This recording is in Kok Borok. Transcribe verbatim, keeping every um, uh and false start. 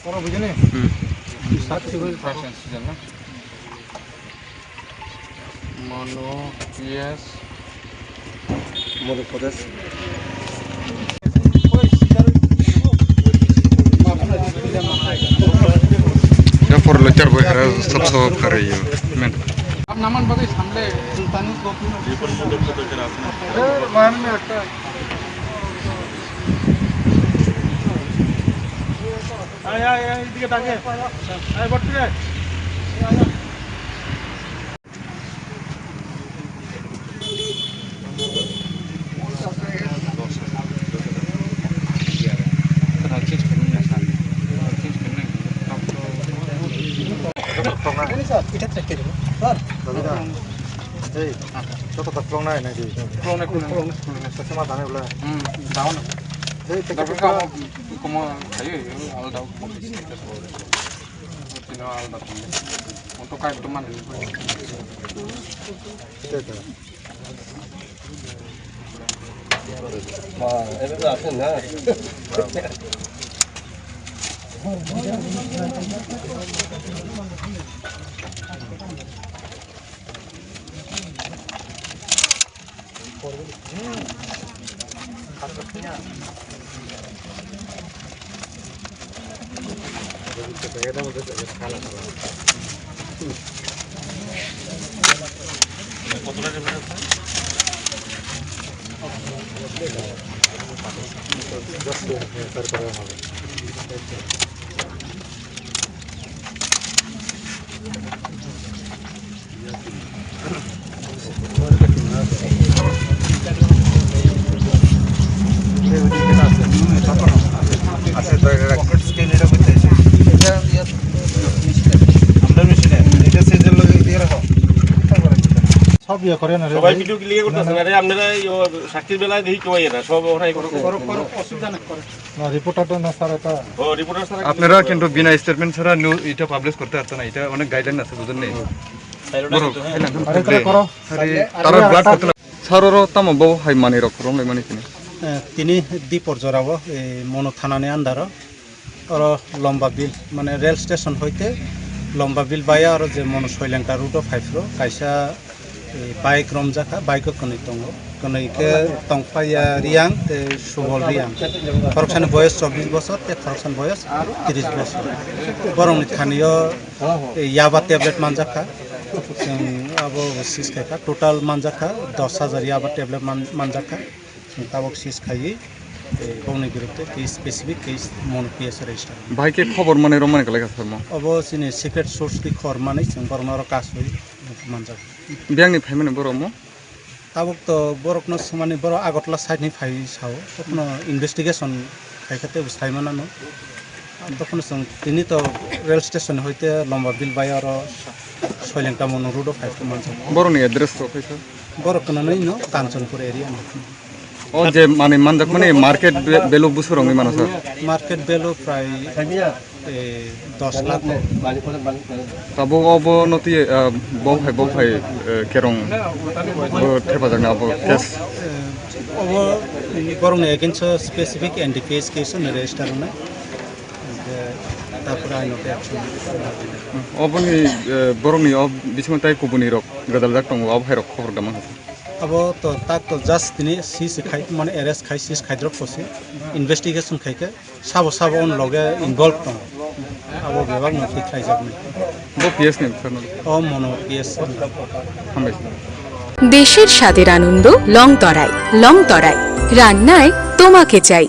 Hmm. Mono, yes. Madhya Pradesh. Ya por lo char boi hara sab sab kare yo. Men. Ab naman bagwi samle sultani ko. Ay, ay, ay, এদিকে তাকে। Ay, বট্টি রে। Ei, joto tak klong nai nai di. Klong nai, klong nai. Sasama dane bla. Hmm, down. Ei, tak klong. Como ayo, ayo, all down. Sino all down. Untuk kayak teman ini. Itu itu. সব ইয়ে করে না রে সবাই ভাই। Video clear করতেছে না রে, আপনারা এই ও সাক্ষীর বেলায় দেখি কেউ আইয়ে না, সব ওরাই করো, করো, করো, অসুবিধা নেই, করো। না, রিপোর্টার তো না স্যার, এটা ও, রিপোর্টার স্যার আপনারা কিন্তু বিনা স্টেটমেন্ট ছাড়া নিউ এটা পাবলিশ করতে পারতো না, এটা অনেক গাইডলাইন আছে, বুঝলেন নি? বড়, আর এটা করো। আরে, তারা ব্লাড করতে না। স্যার, ওরা তামো বউ হাই মানি রক, রং লাই মানি কিনে। Eh, tini Dipor jorao, eh, Mono thanani andaro, oro Lomba Bill, mane rail station hoite Lomba Bill baya oro je Mono Soilengta route o phaiphuru, kaisa, eh, bike romjakha, bike o kwnwi tongo, kwnwi khe tongphaiya Riyang tei Subol Riyang, khoroksani boyos chobbish bosor tei khoroksani boyos tris bosor. Borokni thanio, eh, yaba tablet manjakha, chwng abo seize khaikha, total manjakha dos hajar yaba tablet man-, manjakha. Chwng tabok seize khaiwi, eh, bongni birukte case specific case Mono P S register. Bahai khe khobor manwi romani kwlai kha sir mo? Obo chini secret source ni khobor manwi chwng borokno oro kasui manjak. Biyangni phaimani borok mo? Tabok to borokno swmani borok Agartala side ni phai sao. Tokno investigation khai kha tei bo sai manano. Tokno chwng tini to rail station hoite Lomba Bill bai oro Soilengta Mono road o phai manjak. Borokni address to khaisa? Borok kwnanai no Kanchanpur area no. O je mane manjakmani market be-, value busu rongwi mano sir? Market value prai, eh, dos lakh. Tabuk obo no twi, ah, bo phai, bo phai, eh, kerong bo thepajakna abo case. Eh, obo borokni against o specific N D P S case no register wngnai. Hingke tapore aino khe action. Oboni, eh, borokni o bisingo tai kubuni rok gwdaljak tongo, abo hai rok khobor gama. Abo to tak to just tini seize khai, mane arrest khai, seize khai drop kosi, investigation khai khe sabo sabo on loge involve tongo. Abo bebak no thik khlai jak nai. Bo P S ni bwsarno? O Mono P S. Hambai. দেশের স্বাদের আনন্দ লং তরাই। লং তরাই, রান্নায় তোমাকে চাই।